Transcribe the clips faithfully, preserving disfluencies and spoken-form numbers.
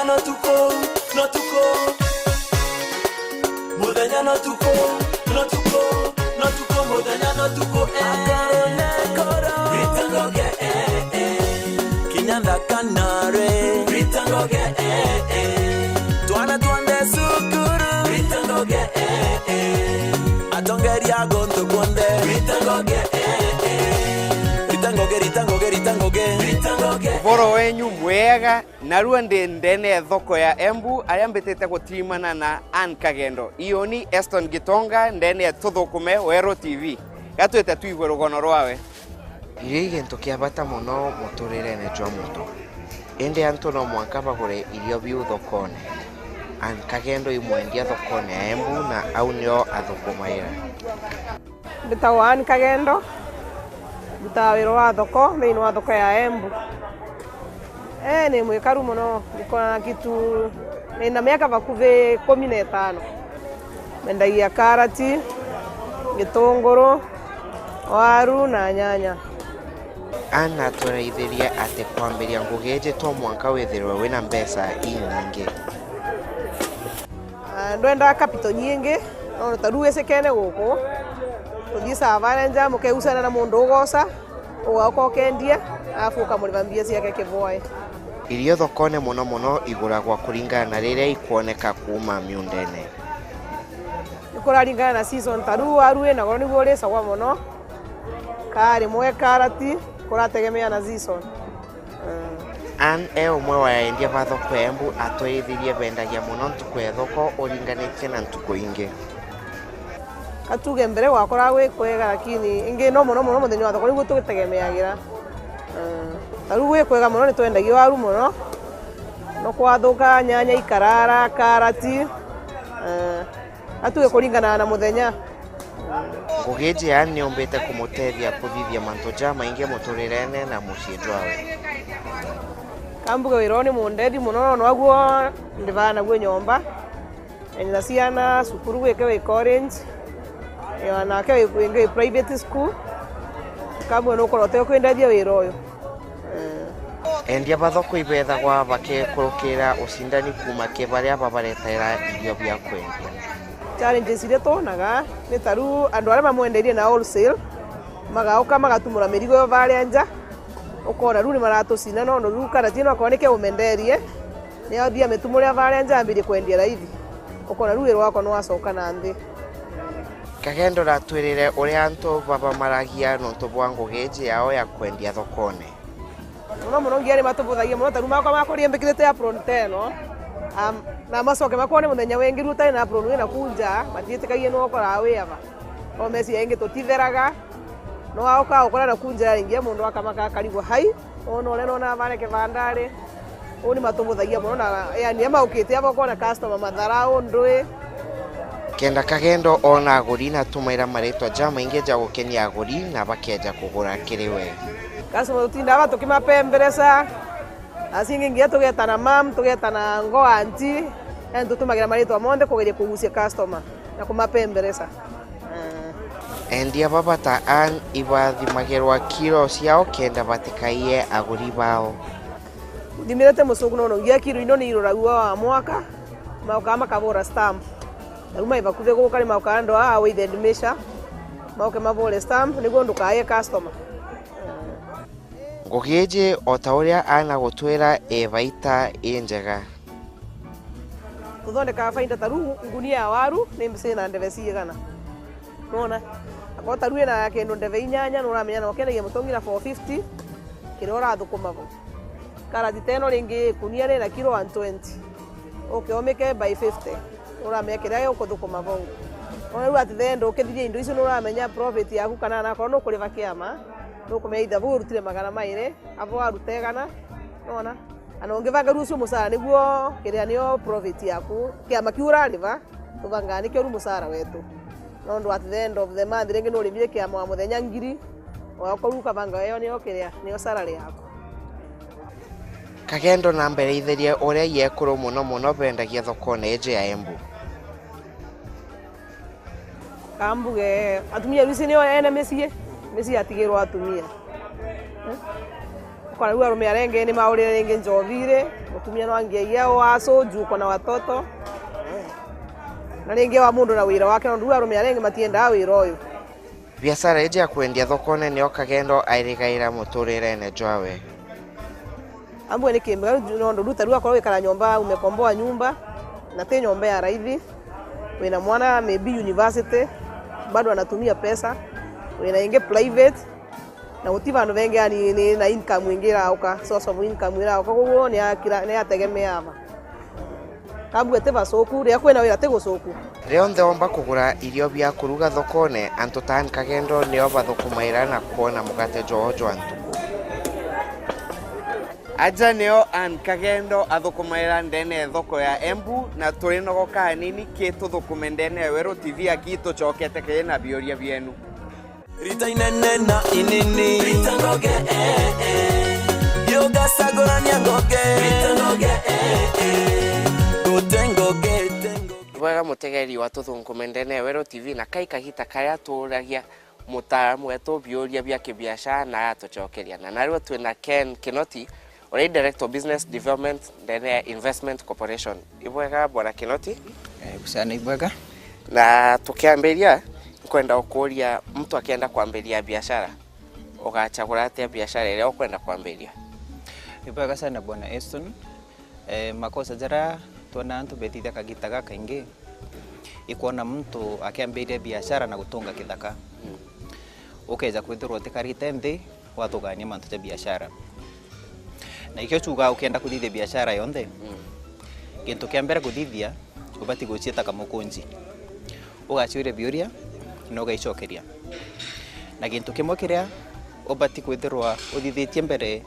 No tuko, no tuko. Muthenya no tuko, no tuko, no tuko, muthenya no tuko, eh. Akoro na akoro. Rita Ngoge, eh, eh. Kinya nthaka nare. Rita Ngoge, eh, eh. Twana twanthe cukuru. Rita Ngoge, eh, eh. Atongeria a guntu kuonthe. Rita Ngoge, eh, eh. Rita Ngoge, Rita Ngoge, Rita Ngoge. Rita Ngoge. Uboro wenyu mwega. Narua ndi ndene ya thoko ya Embu, aria mbitite gutirimana na Anne Kagendo. Iuni Eston Gitonga, ndene ya Tuthukume Weru T V. Gatwite twigue rugono rwawe. Irio i gintu kia bata mono muturirene jwa muntu. Indi antu no mwanka bagure irio biu thokone. Anne Kagendo i mwendia thokone ya Embu na au nio athukumaira. Mbitagwa Anne Kagendo, ndutaga wira wa thoko thiini wa thoko ya Embu. Ee, ni mwikaru mono, ndikona kitu, nina miaka vakuvi ikumi na itano. Mendagia karati, gitunguru, waru na nyanya. Anne aturaithirie ati kwambiria ngugi iji to mwanka withirwe wina mbeca inyingi. Ah, ndwendaa capital nyingi, no ta riu wicikene guku, tuthiesaga varia nja, mukegusana na mundu ugoca, ugauka ukendia, arafu ukamurima mbia ciake kivoe. Irio thokone mono mono iguragwa kuringana na riria ikwoneka kuuma miundene. Ikuraringana na season, ta riu waru wina goro niguo uricagwa mono, kaa rimwe karati, kurategemea na season. Anne e umwe wa endia ba thoko ya Embu atwirithirie bendagia mono ntuku ya thoko uringanitie na ntuku ingi. Katuge mbere gwakoragwa gwi kwega, lakini ingi no mono mono muthenya wa thoko niguo tugitegemeagira. Eh, ta riu gwi kwega mono, nitwendagia waru mono, no kwathuka nyanya ikarara, karati, eh, atuge kuringana na muthenya. Ngugi iji ya Anne niumbite kumutethia kuthithia mantu jamaingi muturirene na mucii jwawe. Kambuge wira uu ni mundethi mono, no nwaguo ndivaa naguo nyomba. Ena ciana cukuru gwike wi college, ya nake wi, wingi wi private school. Kambuge nukorwa utekwindethia wira uyu. Eh. Endia ba thoko ibethagwa bakikurukira ucindani kuuma ki baria babaretaira irio bia kwendia. Challenges iria twonaga ni ta riu andu aria bamwenderie na wholesale magauka magatumura mirigo yo baria nja, ukona riu ni maratucina nondu riu karati ino akorwa ni kia umenderie, ni athii amitumurira baria nja ambirie kwendia raithi, ukona riu wira wakwa ni wacoka na nthi. Kagendo ratwirire uria antu babamaragia nontu bwa ngugi iji yao ya kwendia thokone. Mono mono nginya ni matubuthagia mono, ta riu makwa makwa rimbikirite apron teno, am, na macoke makwa ni muthenya wingi riu utari na apron wina kunja, matiitikagia ni ukoraa wi aba. No meciria ingi tutitheraga, no auka ukora na kunja ringi mundu akamaka akarigwa hai, ona uria nona abare kibandari. Uu ni matubuthagia mono na, yani, amaukite aba ukona customer mathara uu ndui. Kenda Kagendo oona aguri na tumaira maritwa jamaingi ja gukenia aguri na bakeja kugura kiri we. Customer tutindaa tukimapemberesa. Asi ingi nginya tugetana mam, tugetana ngo anti, yani tutumagira maritwa monthe kugeria kugucia customer na kumapemberesa. Eh. Endia baba ta Anne ibathimagirwa kiro ciao kenda batikaie aguri bao. Thimirite mucuku nono ngia kiro ino ni iroragua wa mwaka, maukaa makabura stamp. Na riu mai bakuthi guka ni maukaa andu aa weighed measure, mauke mabure stamp niguo ndukaie customer. Ngugi iji o ta uria Anne agutwira i baita i njega. Tuthondekaga faida ta riu ngunia ya waru ni mbici na ndebe ciigana. Nona? Akorwo ta riu ina kindu ndebe inyanya, nuramenya no kendagia mutungi na four fifty, kiria urathukuma vau. Karati teno ringi ikunia rina kilo one twenty. Uke umike by fifty. Nuramenya kiria ukuthukuma vau. Nona riu at the end ukithithia indo icio nuramenya profit yaku kana anakorwo nukuriva kiama, nukumenya either vau urutire magana mairi, avo aruta igana, nona? Ana ungivanga riu ucio mucara niguo kiria nio profit yaku. Kiama kiu urariva, tuvangaa nikio riu mucara wetu. Nondu at the end of the month, ringi nurimire kiama wa muthenya ngiri, wakorwo ukavanga weyo nio kiria, nio salary yaku. Kagendo na mbere itherie uria yekuru muno muno bendagia thokone iji ya Embu. Kambuge, atumia riu ici nio ene micii, micii yatigirwo atumia. Eh? Kwa riu arume arenge ni maurire ringi njobi ri, mutumia no angiagia o acu, juu uko na watoto. Na ringi wa mundu na wira wake, nondu riu arume arenge matiendaa wira uyu. Biashara iji ya kwendia thokone nio Kagendo airigaira muturirene jwawe. Ambwe ni kimbega, nondu riu ta riu akorwo wikara nyomba, umekomboa nyumba, na ti nyomba ya raithi, wina mwana maybe university, bado anatumia pesa, wina ingi private, na guti vandu vengi, yani, ni na income ingi irauka, source of income irauka, koguo ni akira-, ni ategemea ava. Kambua ti vacuku, riria kwina wira ti gucuku. Rionthe omba kugura irio bia kuruga thokone, antu ta Ann Kagendo nio bathukumaira na kwona mugate jwao jwa ntuku. Aja nio Ann Kagendo athukumaira ndene ya thoko ya Embu, na turinogoka hanini ki tuthukume ndene ya Weru T V aki tucokete kiri na biuria bienu. Rita inene na inini. Rita ngoge, eh, eh. Yo gacagurania ngoge. Rita ngoge, eh, eh. Gute ngoge, te ngoge. Bwega mutegeri wa tuthukume ndene ya Weru T V, na kai kagita karia tuuragia mutaaramu wetu biuria bia kibiashara na atucokeria. Na narua twina Ken Kinoti, uria i Director of Business Development ndene ya Investment Corporation. Ibwega, Bwana Kinoti? Eh, bucana ibwega. Na tukiambiria, nkwenda ukuuria, mtu akienda kwambiria biashara, ugachagura atia biashara iria ukwenda kwambiria? Ibwega sana, Bwana Eston. Eh, makosa jaria twona antu betithia kagita gakaingi, ikwona muntu akiambiria biashara na gutunga kithaka. Mm. Ukeja kwithirwa utikarite nthi, wathugania mantu ja biashara. Na ikio chuga ukienda kuthithia biashara yonthe, mm, gintu kia mbere kuthithia, ubati guciita kamukunji. Ugaciuria biuria, na ugaicokeria. Na gintu kimwe kiria ubati kwithirwa uthithitie mbere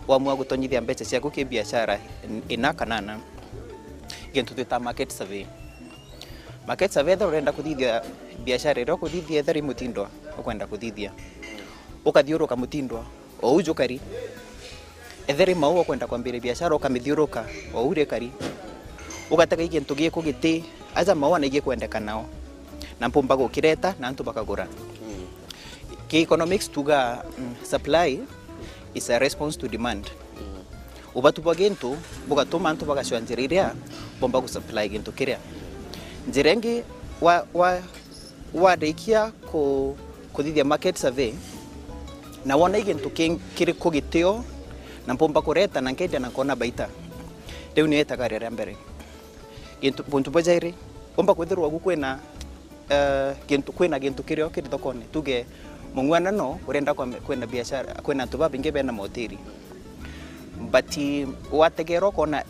wamua gutonyithia mbeca ciaku ki biashara ina kana ana, gintu twita market survey. Market survey, ethira urenda kuthithia biashara iria ukuthithia, ethira i mutindwa ukwenda kuthithia, ukathiuruka mutindwa o u jukari. Ethira i maua ukwenda kwambiria biashara, ukamithiuruka o u rikari. Ugatega i gintu giku giti aja maua na igikwendeka nao, na mpumba gukireta na antu bakagura. Mm. Ki economics tuga, mm, supply is a response to demand. Mm. Ubatu bwa gintu bugatuma antu bagacua njira iria bomba gusupply gintu kiria. Njira ingi, wa, wa, warikia ku-, kuthithia market survey, na wona i gintu ki-, kiriku gitio na mpumba kureta na nkendia na nkona baita, riu nio itaga ria mbere. Gintu, buntu bwa jairi, umba kwithirwa gu kwina, eh, gintu, kwina gintu kirio kiri thokone. Tuge, mung'uanano urenda kwa, kwina biashara, kwina antu babaingi bena mahoteli. But wategera ukona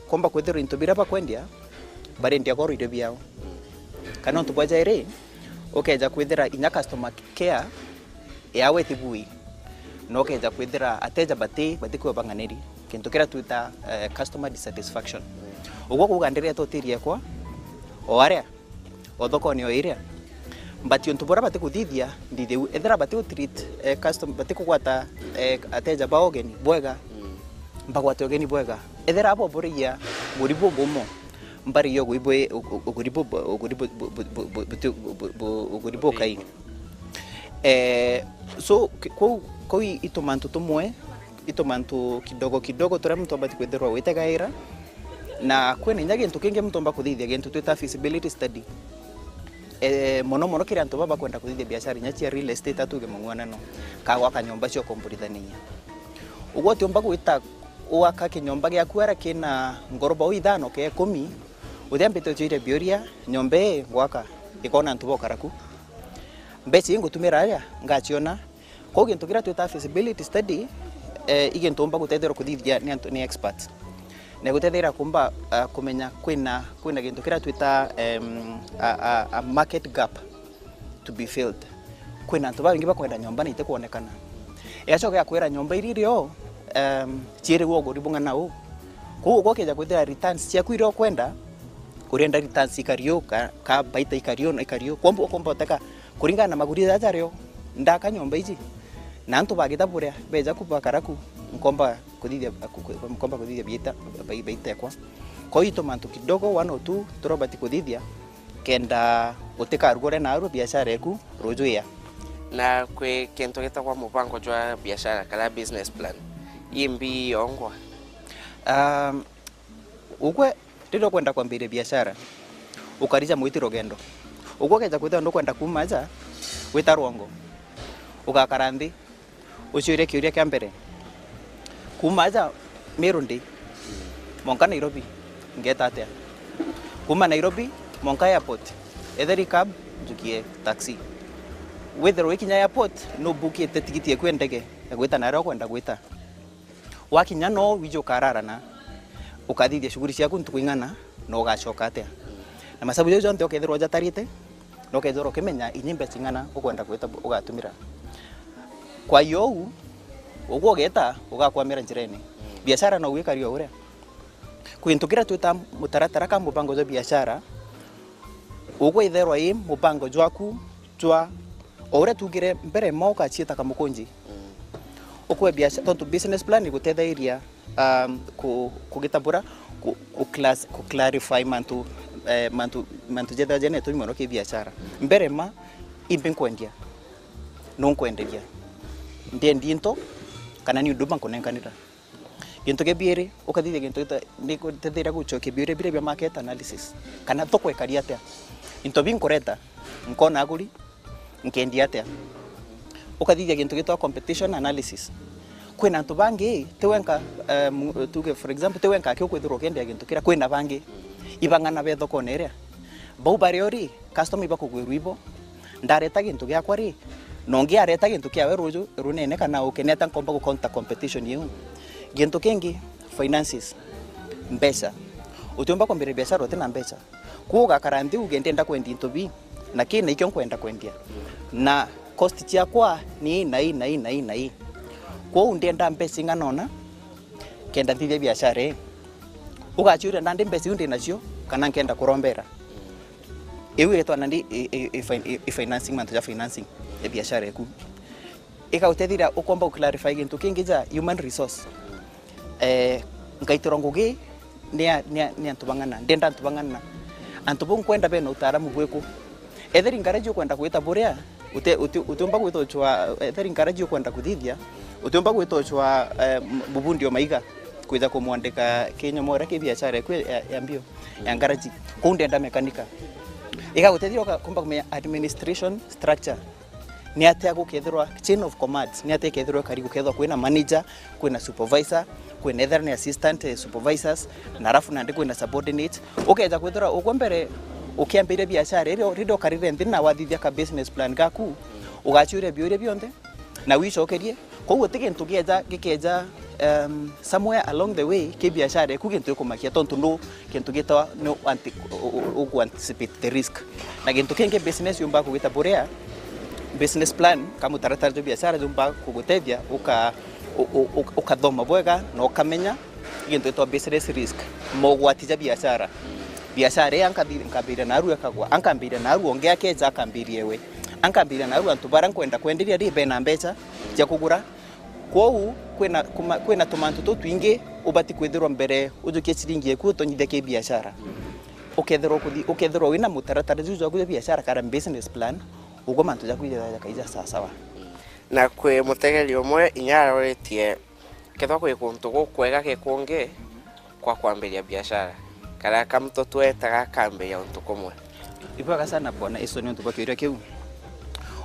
kumba kwithirwa into biria bakwendia, barendia goro irio biao. Kana untu bwa jairi, ukeja kwithira inya customer care yawe ti bui, na ukeja kwithira ateja bati, bati kuba bang'aniri, kintu kiria twita, eh, customer dissatisfaction. Uguo kuuga ndireta utiri ekwa o aria, o thokone o iria, but untu buria bati kuthithia, nthithiu, ethira bati utreat, eh, custom-, bati kugwata, eh, ateja ba ugeni bwega, mbagwate ugeni bwega. Ethira abo burigia uguri bubumo, mbarigia uguri bwe-, uguri bu-, uguri bu-, bu-, bu-, bu-, buti-, bu-, bu-, bu-, uguri bukai. Eh, so, ki-, kou, kou i, i tumantu tumwe, i tumantu kidogo kidogo turia muntu abati kwithirwa witegaira, na kwina inya gintu kingi muntu omba kuthithia, gintu twita feasibility study. Eh, mono mono kiri antu baba bakwenda kuthithia biashara inya cia real estate, atuge mung'uanano, ka gwaka nyomba cia ukomborithania. Uguo utiumba gwita waka kinyomba giaku aria kina ngoroba o ithano ke ikumi, utiambite uciuria biuria, nyomba ii ngwaka ikona antu bokara ku? Mbeca ii ngutumira aria ngaciona? Kwou gintu kiria twita feasibility study, eh, i gintu umba gutethirwa kuthithia ni antu, ni experts. Na gutethira kumba, ah, kumenya kwina, kwina gintu kiria twita, em, a, a, a market gap to be filled. Kwina antu babaingi bakwenda nyomba na itikwonekana. Igacoka igakwira nyomba iria irio, em, ciirigwa uguri bung'ana u. Kwou ukwokija kwithira returns ciaku iria ukwenda, urienda returns ikari u, ka, ka baita ikari u na ikari u. Kwomba, ukomba uteka kuringana na maguri jaja jario, ndaka nyomba iji, na antu bagita buria, beja ku bakara ku, nkomba kuthithia, ku-, ku-, nkomba kuthithia biita, bai-, baita ekwa. Kwou i tumantu kidogo one or two turia ubati kuthithia, kenda utikarugure narua biashara eku ruju iya. Na kwi kintu gitagwa mubango jwa biashara, kana business plan. Imbi yongwa. Um, ugwe riria ukwenda kwambiria biashara, ukarija mwiti rugendo. Ugwe ukeja kwithirwa ndukwenda kuuma aja gwita rwongo, ugakara nthi, uciurie kiuria kia mbere, kuuma aja Meru ndi mwanka Nairobi, ngeeta atia? Kuuma Nairobi mwanka airport, etheri cab, njukie taxi. Withirwe wikinya airport, nubukite tigiti eku ya ndege ya gwita naria ukwenda gwita. Wakinya no wiji ukararana, ukathithia shughuli ciaku ntuku ing'ana, na ugacoka atia? Na masabu jau jonthe ukethirwa ujatarite, na ukethirwa ukimenya inya mbeca ing'ana ukwenda gwita ugatumira. Kwa hiyo uu, ugwe ugeeta, ugakwamira njirene. Biashara no wikari o uria. Kwi gintu kiria twita mutaratara ka mubango jwa biashara, ugwe itherwa i mubango jwaku jwa o uria tuugire mbere, mwa ukaciita kamukunji. Ukwe biashara, tontu business plan igutethairia, um, ku-, kugitabura, ku-, ku-, class-, ku-clarify mantu, eh, mantu, mantu jethira jene tumi mono ki biashara. Mbere ma, imbi nkwendia, nu nkwenderia, ndiendi into, kana ni undu ba nkunenkanira. Gintu kia biiri, ukathithia gintu gita-, ni gutethairia gucokia biuria biria bia market analysis, kana tukwekaria atia? Into bi nkureta, nkona aguri, nkendia atia? Ukathithia gintu gitwa competition analysis. Kwina antu bangi, ti wenka, eh, mu-, tuge for example, ti wenka aki ukwithirwa ukiendia gintu kiria, kwina bangi ibang'ana be thokone iria. Bau bario ri, customer ibakugwirwa ibo, ndareta gintu giakwa ri, na ungi areta gintu kiawe ruju runene kana ukenete nkomba gu counter competition iu. Gintu kingi, finances, mbeca. Utiumba kwambiria biashara utina mbeca. Kwou ugakara nthi uge, "Ndienda kwendia into bi, na ki na ikio nkwenda kwendia. Na cost ciakwa ni ii na ii na ii na ii na ii. Kwou ndienda mbeca ing'ana una kenda nthithia biashara ii." Ugaciuria, "Nandi mbeca iu ndi nacio, kana nkenda kurombera?" Iu igitwa nandi i, i, i, fin-, i, i financing, mantu ja financing ya biashara eku. Igautethiria ukomba gu clarify gintu kingi ja human resource. Eh, ngaitirwa ngugi ni a-, ni a-, ni antu bang'ana, ndienda antu bang'ana. Antu bau nkwenda bena utaaramu bwiku? Etheri ngaraji ukwenda gwita buria, uti-, uti-, utiumba gwita ucwa, etheri ngaraji ukwenda kuthithia, utiumba gwita ucwa, eh, m-, mubundi o maiga, kwija kumwandika kinyomore ki biashara eku ya, ya mbio, ya ngaraji. Kuu ndienda mekanika. Igagutethia uka-, kumba kumenya administration structure. Ni atia gukethirwa chain of commands? Ni atia ikethirwa ikari gukethirwa kwina manager, kwina supervisor, kwina ethera ni assistant, eh, supervisors, na arafu nandi kwina subordinate. Ukeja kwithirwa ugwe mbere ukiambiria biashara iria, riria ukarire nthi na wathithia ka business plan gaku, ugaciuria biuria bionthe na wicokerie. Kwou guti gintu gieja, gikeja, um, somewhere along the way ki biashara eku gintu gikumakia, tontu nu gintu gitawa ni anti-, u-, u-, uku anticipate the risk. Na gintu kingi business yumba kugita buria, business plan ka mutaratara jwa biashara jumba kugutethia uka-, u-, u-, u-, ukathoma bwega na ukamenya gintu gitawa business risk, mogwati ja biashara. Biashara ii ankathi-, nkambiria naru ekagwa, ankambiria naru ongi akeja akambiria ewe, ankambiria naru antu baria nkwenda kwenderia ri bena mbeca cia kugura. Kwou kwina kuma-, kwina tumantu tutwingi ubati kwithirwa mbere ujukie ciringi eku utonyithia ki biashara. Ukethirwa ukuthi-, ukethirwa wina mutaratara juu jwaku jwa biashara kana business plan, ugwe mantu jaku jaja jakaija sawasawa. Na kwi mutegeri umwe inya aroritie kethwa kwi kuntu gukwega ki kungi kwa kwambiria biashara, kana kamto twetaga akambiria untu kumwe. Ibwega sana bwana Iso niuntu bwa kiuria kiu.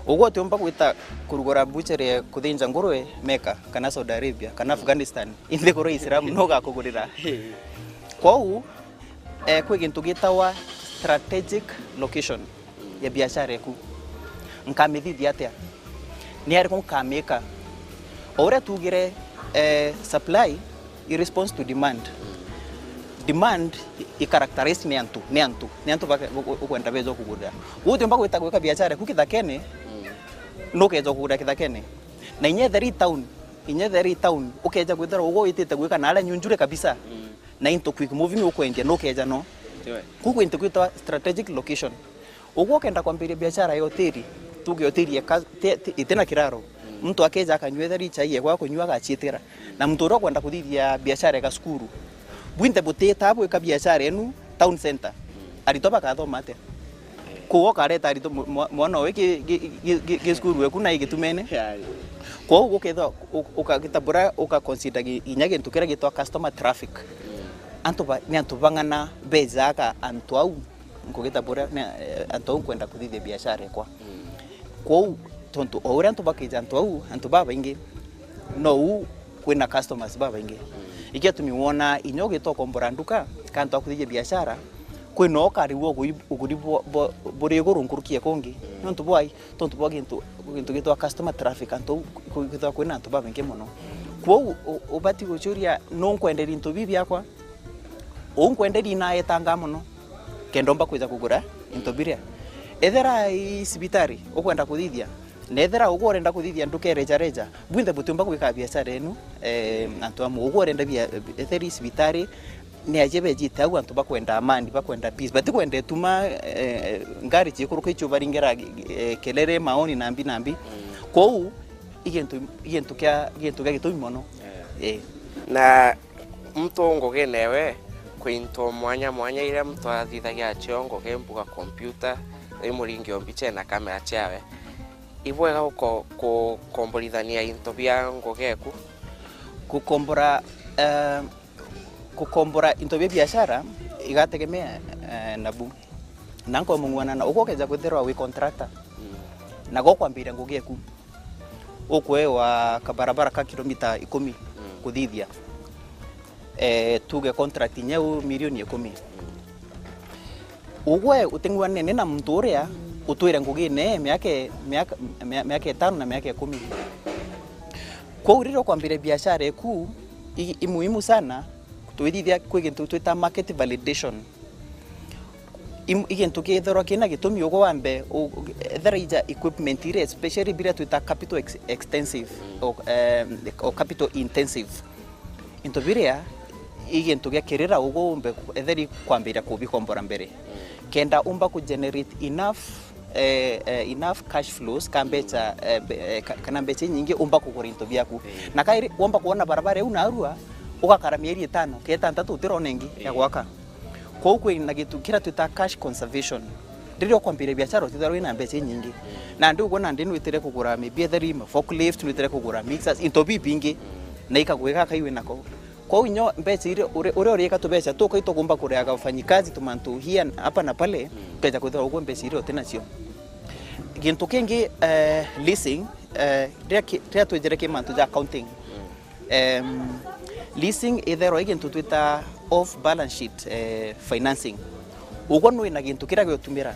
Ugwe utiumba gwita kurugura butchery kuthinja ngurwe Mecca, kana Saudi Arabia, kana Afghanistan, inthiguru ya Islamu, nu ugakugurira? Kwou, eh, kwi gintu gitawa strategic location ya biashara eku. Nkamithithia atia? Ni ariku nkamika? O uria tugire, eh, supply i response to demand. Demand i, i characterized ni antu, ni antu, ni antu bake-, u-, u-, ukwenda beja kugurira. Kwou utiumba gwita gwika biashara eku kithakene, nu ukeja kugurira kithakene. Na inya etheri town, inya etheri town, ukeja kwithira ugwe witite gwika na aria nyunjure kabisa. Na into quick moving ukwendia, nu ukeja no. Kwou kwi into gwitawa strategic location. Ugwe ukenda kwambiria biashara ya hoteli, tuge hoteli eka-, te-, te-, itina kiraro. Muntu akeja akanyua etheri chai egwa kunyua agaciitira. Na muntu uria ukwenda kuthithia biashara ega cukuru. Bwinthe butitaa bwika biashara enu town center. Aritwa bakathoma atia? Koguo ukareta aritwo mu-, mwa-, mwana uyu ki, ki, ki, ki, ki cukuru eku na igitumene. Kwou gukethwa u-, ukagita bura uka consider gi-, inya gintu kiria gitwa customer traffic. Antu ba, ni antu bang'ana bejaga antu au, nkugita bura ni, eh, antu au nkwenda kuthithia biashara ekwa. Kwou tontu o uria antu bakija antu au, antu babaingi, nou kwina customers babaingi. Ikio gitumi wona inya ugita ukombora nduka, kana antu a kuthithia biashara, kwina ukari bwa uguri, uguri bwa, bwa, buri iguru nkuruki ya kungi. Nontu bwai, tontu bwa gintu, gintu gitwa customer traffic, antu au ku-, kwithirwa kwina antu babaingi mono. Kwou u-, ubati gucuria, nu nkwenderia into bibi biakwa? Uu nkwenderia naetangaa mono, kenda umba kwija kugura into biria. Ethira i cibitari ukwenda kuthithia, na ethira ugwe urenda kuthithia nduka e reja reja, bwinthe butiumba gwika biashara yenu, eh, antu amwe. Ugwe urenda bia-, ethira i cibitari, ni aje bejite au antu bakwenda amani, bakwenda peace. Batikwenda ituma, eh, ngari ciikuruka icio baringira, eh, kelele, maoni na mbi na mbi. Kwou, i gintu, i gintu kia, gintu kia gitumi mono. Eh. Na muntu ngugine we, kwi into mwanya mwanya iria muntu athithagia acio, ngugi mbuga kompyuta, imuringi o mbicha na kamera ciawe. Ibwega uko-, kukomborithania into bia ngugi eku? Kukombora, eh, kukombora into bia biashara igategemea, eh, nabu. Na nkomung'uana na ugwe ukeja kwithirwa wi contractor, na gukwambiria ngugi eku, ukuewa kabarabara ka kilomita ikumi kuthithia, eh, tuge contract inya u milioni ikumi. Ugwe uting'uanene na muntu uria utwire ngugine miaka, miaka, mia-, miaka itano na miaka ikumi. Kwou riria ukwambiria biashara eku, i, i muhimu sana twithithia kwi gintu twita market validation. I, i gintu kithirwa kina gitumi ugwe wambe u-, u-, ethira ija equipment iria, especially biria twita capital ex-, extensive, o, em, o capital intensive. Into biria i gintu gia kirira ugwe umbe ku-, etheri kwambiria kubikombora mbere. Kenda umba ku generate enough, eh, eh, enough cash flows, ka mbecha, eh, mbe-, eh, ka-, kana mbecha inyingi umba kugura into biaku. Na kairi womba kwona barabara iu narua, ugakara mieri itano, ke itantatu utirona ingi ya gwaka. Kwou kwina gintu kiria twita cash conservation. Riria ukwambiria biashara utithirwa wina mbecha inyingi. Nandi ugwe nandi nwitire kugura maybe etheri ma forklift, nwitire kugura mixers, into bibingi. Na ikagwika kai winako. Kwou inyo mbecha iria uri-, uria uriika tubecha tukai tugumba kuriaga wafanyikazi tumantu here and hapa na pale, ukeja kwithirwa ugwe mbecha iria utinacio. Gintu kingi, eh, leasing, eh, riria ki-, riria twijire ki mantu ja accounting, em, leasing itherwa i gintu twita off balance sheet, eh, financing. Ugwe nwina gintu kiria giotumira,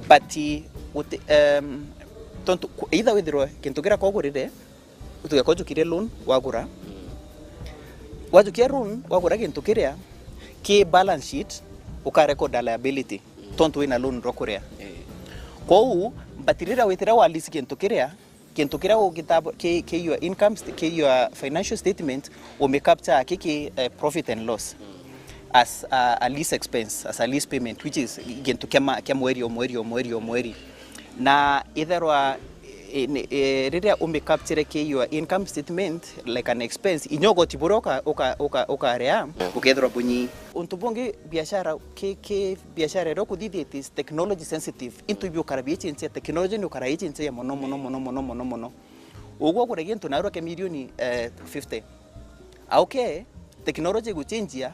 but uti-, em, tontu ku-, either withirwe gintu kiria kogurire, utuge kojukirie loan wagura. Wajukia loan wagura gintu kiria ki balance sheet, uka record a liability, tontu wina loan rwa kuria. Kwou, but riria witire wa lease gintu kiria, gintu kiria ugita-, ki, ki your income st-, ki your financial statement, ume capture kiki, eh, profit and loss as a, a lease expense, as a lease payment, which is gintu kia ma-, kia mweri o mweri o mweri o mweri. Na itherwa, eh, ni, eh, riria ume capture ki your income statement, like an expense, inya ugoti buria uka-, uka-, uka-, ukarea, ukethirwa bunyi. Untu bungi biashara, ki, ki biashara iria ukuthithia, it is technology sensitive. Into biukara biichinchia, technology ni ukara iichinchia mono, mono, mono, mono, mono, mono. Ugwe ugure gintu narua kia milioni, eh, fifty. Au ke, technology iguchinjia,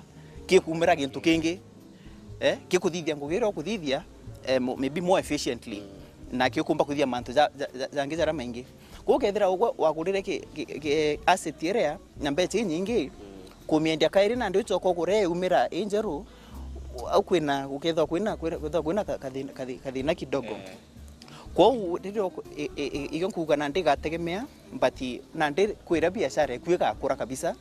gikumira gintu kingi, eh, gikuthithia ngugi iria ukuthithia, eh, mo-, maybe more efficiently, na gikumba kuthithia mantu ja, ja, ja, jangi jaria maingi. Kwou kethira ugwe wagurire ki, ki, ki, asset iria na mbecha inyingi, kumiendia kairi nandi ucoka ugure iumira injeru, au kwina, gukethwa kwina, kwina, kwithwa kwina ka-, kathina, kathi-, kathina kidogo. Kwou riria uku-, i-, i-, i-, igio nkuuga nandi igategemea, but nandi kwira biashara eku igakura kabisa.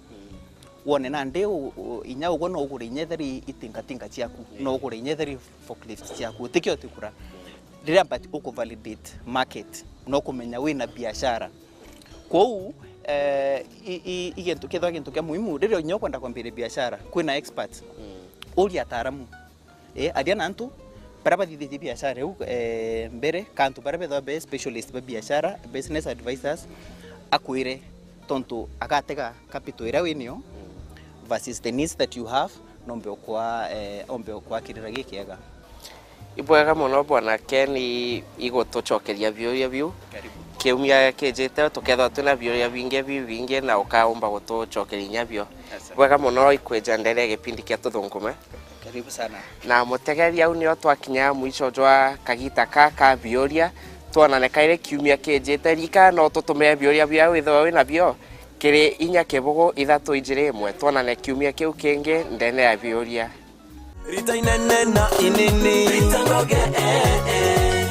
Wone nandi u-, u-, inya ugwe no ugure inya etheri itingatinga ciaku, no ugure inya etheri forklift ciaku, utikio utikura. Riria but uku validate market, no kumenya wina biashara. Kwou, eh, i, i, i gintu, kethwa gintu kia muhimu, riria inya ukwenda kwambiria biashara, kwina experts. Uria ataaramu. Eh, aria na antu baria bathithitie biashara iu, eh, mbere, ka antu baria bethagwa be specialist ba biashara, business advisors, akwire, tontu agatega capital iria winio versus the needs that you have, nombe okwa, eh, ombe okwakirira gikiega. Ibwega mono Bwana Ken, i-, igutucokeria biuria biu. Karibu. Kiumia kijite tukethirwa twina biuria bingi bibingi na ukaumba gutucokeria inya bio. Yes, sir. Bwega mono, ikwija ndene ya gipindi kia Tuthunkume. Karibu sana. Na mutegeri, au nio twakinya mwico jwa kagita ka ka biuria. Twonane kairi kiumia kijite. Ririkana no tutumire biuria biria withirwa wina bio kiri inya kibugu ithatu ijiri imwe. Twonane kiumia kiu kingi ndene ya biuria. Rita inene na inini. Rita ngoge, eh, eh.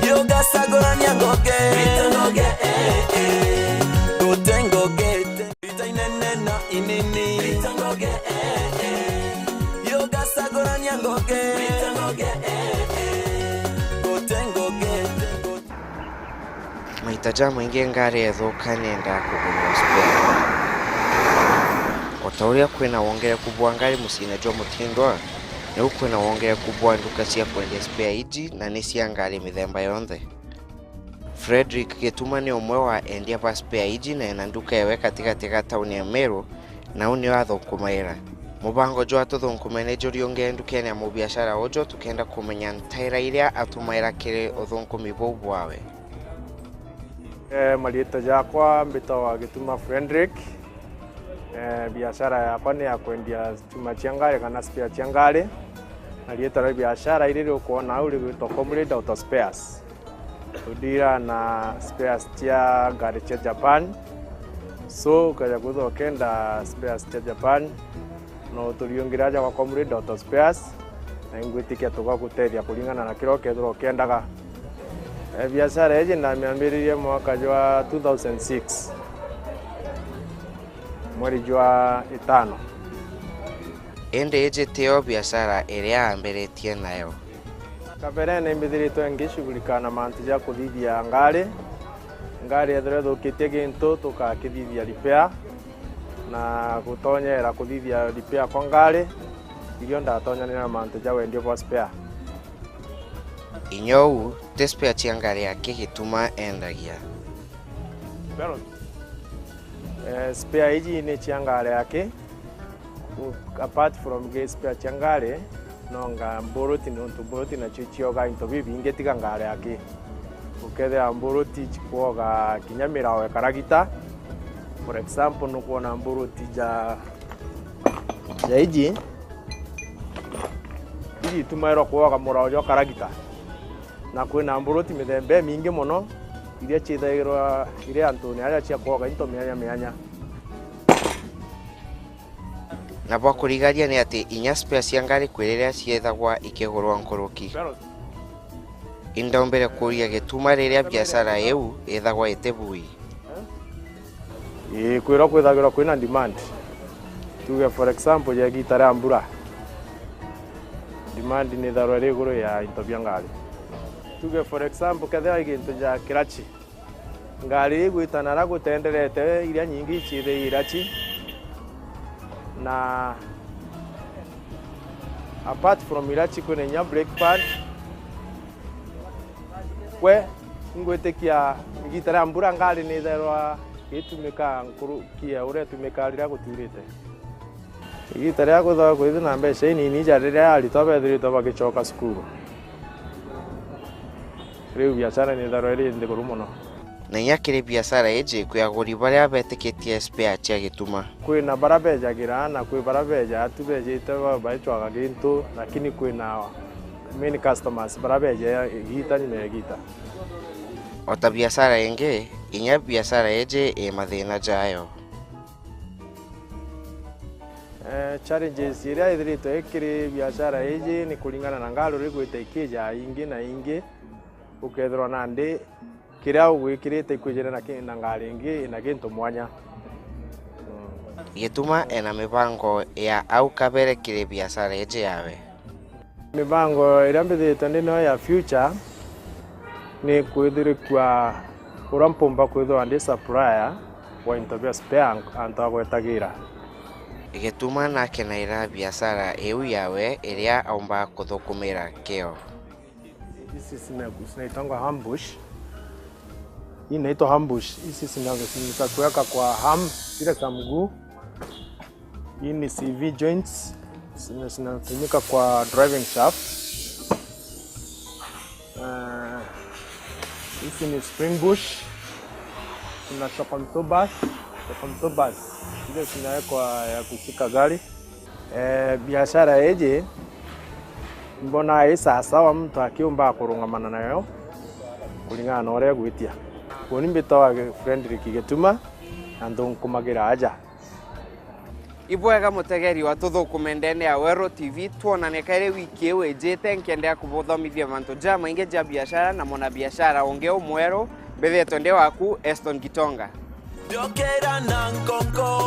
Yo gasagorania ngoge. Rita ngoge, eh, eh. Gote ngogete. Rita inene na inini. Rita ngoge, eh, eh. Yo gasagorania ngoge. Rita ngoge, eh, eh. Gote ngogete. Maita jamaingi ngari yathuka niendaga kugurwa spare. O ta uria kwina wongereku bwa ngari muciine jwa Mutindwa, niu kwina wongereku bwa nduka cia kwendia spare iji, na ni cia ngari mithemba yonthe. Fredrick Gituma ni umwe wa endia ba spare iji na ena nduka ewe katigati ga tauni ya Meru, na u nio athunkumaira. Mubango jwa Tuthunkume ni juriungire ndukene ya mubiashara uju tukenda kumenya ntaira iria atumaira kiri uthunkumi buu bwawe. Eh, mariitwa jakwa mbitagwa Gituma Fredrick. Eh, biashara yakwa ni ya kwendia chuma cia ngari kana spare cia ngari. Na riitwa ria biashara iri riukwona au rigwitwa Comrade Auto Spares. Tudira na spares cia ngari cia Japan. So, ukeja kwithirwa ukenda spares cia Japan, no uturiungire aja gwa Comrade Auto Spares, na ingwitikia tugagutethia kuringana na kiria ukethirwa ukiendaga. Eh, biashara iji ndamiambiririe mwaka jwa two thousand six, mweri jwa itano. Indi iji tiyo biashara iria aambiritie nayo. Kabere ni mbithiritwe ngicugurika na mantu ja kuthithia ngari. Ngari yethirwa ithukitie gintu, tukakithithia repair, na gutonyera kuthithia repair kwa ngari, irio ndatonyanire na mantu ja wendia bwa spare. Inya uu, ti spare cia ngari aki Gituma endagia. Eh, spare iji ni cia ngari aki. Apart from gi spare cia ngari, nonga mburuti, nontu mburuti nacio icioga into bibingi tiga ngari aki. Ukethira mburuti cikwoga kinya mirao ya karagita. For example, nukwona mburuti ja, ja iji, iji itumairwa kwoga murao jwa karagita. Na kwina mburuti mithemba imingi mono, iria ciithairwa iri antune aja cia kwoga into mianya mianya. Na bwa kurigaria ni ati inya spare cia ngari kwi riria ciethagwa ikigurwa nkuruki. Indombire kuuria Gituma riria biashara iu ithagwa iti bui. Ii, kwirwa kwithagirwa kwina demand. Tuge for example, ya igita ria mbura, demand ni itharwa iri iguru ya into bia ngari. Tuge for example, kethira i gintu ja kirachi, ngari igwitana aria gutenderete, iria nyingi iciithagia irachi. Na apart from irachi, kwina inya brake pad. Kwe, ingwitikia igita ria mbura ngari ni ithairwa igitumika nkuruki ya uria itumikaga riria guturite. Igita riria kwithagwa kwithirwa na mbeca inini ja riria aritwa bethiritwe bagicoka cukuru. Riu biashara ni itharwa iri nthiguru mono. Na inya kiri biashara iji, kwi aguri baria betikitie spare cia Gituma. Kwina baria bejagira na kwi baria beja tu bejite ba-, baicwaga gintu, lakini kwina main customers baria beja igita nyuma ya igita. O ta biashara ingi, inya biashara iji i mathina jayo. Eh, challenges iria ithiritwe ikiri biashara iji ni kuringana na ngari uria igwita ikija ingi na ingi, ukethirwa nandi kiria ugwikirite ikwijire na ki-, na ngari ingi ina gintu mwanya. Mm. Gituma ena mibango ya au kabere kiri biashara iji yawe. Mibango iria mbithiritwe ndi nayo ya future ni kwithirikua uria mpumba kwithirwa ndi supplier wa into bia spare antu agwetagira. Gituma nakenaira biashara iu yawe iria aumba kuthukumira kio. Hizi zina-, zinaitangwa ambush. Hii inaitwa ambush. Hizi zina-, zinatumika kuweka kwa arm, zile za mguu. Hii ni C V joints, zina-, zinatumika kwa driving shaft. Hizi ni spring bush. Kuna Tokomtobas, Tokomtobas. Ile zinawekwa ya kushika gari. Eh, biashara iji mbona i sawasawa muntu akiumba kurungamana nayo kuringana na uria egwitia. Uni mbitawa Fredrick Gituma na nthunkumagira aja. Ibwega mutegeri wa Tuthukume ndene ya Weru T V, twonane kairi wiki iu ijite, nkiendeea kubuthomithia mantu jamaingi ja biashara na mwanabiashara ungi umweru. Mbithetwe ndi waku Eston Gitonga. Ndokera na nkonko